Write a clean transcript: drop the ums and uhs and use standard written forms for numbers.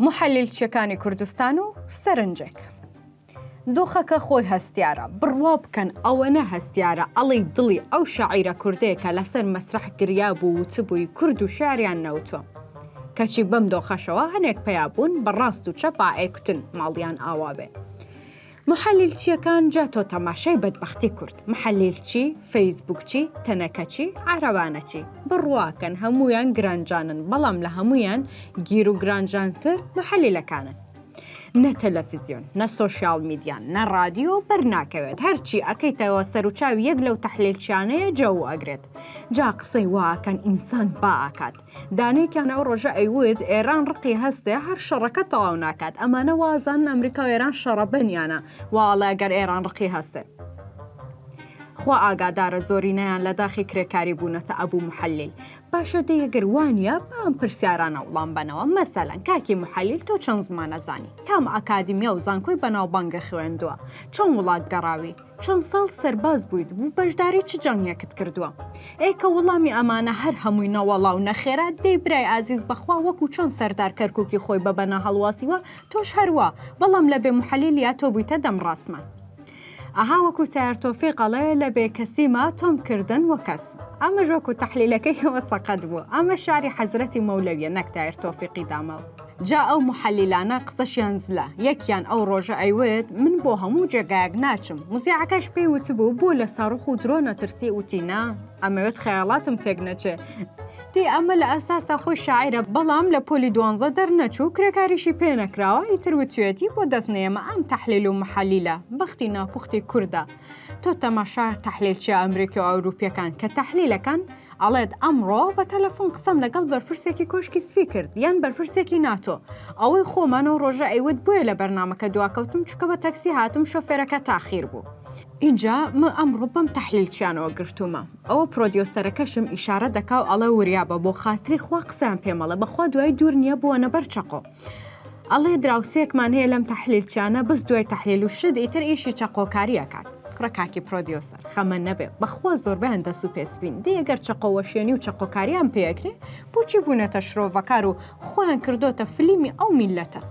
موحەلیلچیەکانی کوردستان و سەرنجێک. دۆخەکە خۆی هەستیارە، بڕوا بکەن ئەوەنە هەستیارە ئەڵێی دڵی ئەو شاعیرە کوردەیە کە لەسەر مەسرەح گریابوو وتبووی کورد و شیعریان نەوتووە. کەچی بەم دۆخەشەوە هەنێک پەیا بوون بە ڕاست و چەپا ئەیکوتن ماڵیان ئاوا بێ. محەلیلچیەکان جا تۆ تەماشای بەدبەختی کورد محەلیلچی فەیسبوکچی تەنەکەچی عەرەبانەچی بڕواکەن هەموویان گرانجانن بەڵام لە هەموویان گیر و گرانجانتر محەلیلەکانن نە تەلەفزیۆن نە سۆشیال میدیا نە ڕادیۆ بەرناکەوێت هەرچی ئەکەیتەوە سەروچاوی یەک لەو تەحلیلچیانەیە جەو ئەگرێت جا قسەی واکەن ئینسان با ئەکات دانەیەکیان ئەو ڕۆژە ئەیوت ئێران ڕقی هەستێ هەر شەڕەکە تەواو ناکات ئەمانە وازانن ئەمریکا و ئێران شەڕەبەنیانە وا ئەڵێ ئەگەر ئێران ڕقی هەستێ خوا ئاگادارە زۆرینەیان لە داخی کرێکاری بوونەتە ئەبوو محەلیل باشە دەی ئەگەر وانە با ئەم پرسیارانە وڵام بەنەوە مەسەلەن کاکی محەلیل تۆ چەند زمان ئەزانی کام ئەکادیمیا و زانکۆی بەناوبانگە خوێندووە چەند وڵات گەڕاوی چەند ساڵ سەرباز بوویت و بەشداری چ جەنگێکت کردووە؟ ئێ کە وەڵامی ئەمانە هەر هەمووی نەوەڵا و نەخێرە، دەی برای ئازیز بەخوا وەکو چۆن سەردار کەرکوکی خۆی بە بەنا هەڵواسیوە تۆش هەروا، بەڵام لە بێ محەلیلیا تۆ بوویتە دەمڕاستمان. ئەها وەکو تایەر تۆفیق ئەڵێ لە بێ کەسیما تۆم کردن وە کەس. ئەمەش وەکو تەحلیلەکەی ئێوە سەقەت بوو. ئەمە شعری حەزرەتی مەولەویە نەک تایەر تۆفیقی داماو. جا ئەو موحەلیلانە قسەشیان زلە، یەکیان ئەو ڕۆژە ئەیوت من بۆ هەموو جێگایەک ناچم، موزیعەکەش پێی وتبوو بۆ لە ساروخ و درۆن ئەترسی، وتی نا ئەمەوێت خەیاڵاتم تێک نەچێ. دەی ئەمە لە ئەساسا خۆی شاعیرە بەڵام لە پۆلی دوانزە دەرنەچوو کرێکاریشی پێ نەکراوە ئیتر وتویەتی بۆ دەست نەیەمە ئەم تەحلیل و محەلیلە بەختی ناپوختی کوردە تۆ تەماشا تەحلیلچیە ئەمریکی و ئەوروپیەکان کە تەحلیلەکەن ئەڵێت ئەمڕۆ بە تەلەفۆن قسەم لەگەڵ بەرپرسێکی کۆشکی سپی کرد یان بەرپرسێکی ناتۆ ئەوەی خۆمان ئەو ڕۆژە ئەیوت بۆیە لە بەرنامەکە دواکەوتم چونکە بە تەکسی هاتم شۆفێرەکە تاخیر بوو. ئینجا من ئەمڕۆ بەم تەحلیلچیانەوە گرتوومە ئەوە پرۆدیۆسەرەکەشم ئیشارە دەکا و ئەڵێ وریابە بۆ خاتری خوا قسەیان پێ مەڵێ بەخوا دوای دوور نییە بووەنە بەر چەقۆ. ئەڵێ دراوسێکمان هەیە لەم تەحلیلچیانە بەس دوای تەحلیل و شت ئیتر ئیشی چەقۆکاری ئەکات. کوڕە کاکی پرۆدیۆسەر خەمە نەبێ بەخوا زۆربەیان دەست و پێ سپین دەی گەر چەقۆ وەشێنی و چەقۆکاریان پێ ئەکرێ بۆچی بوونەتە شرۆڤەکار و خۆیان کردۆتە فلیمی ئەو میللەتە.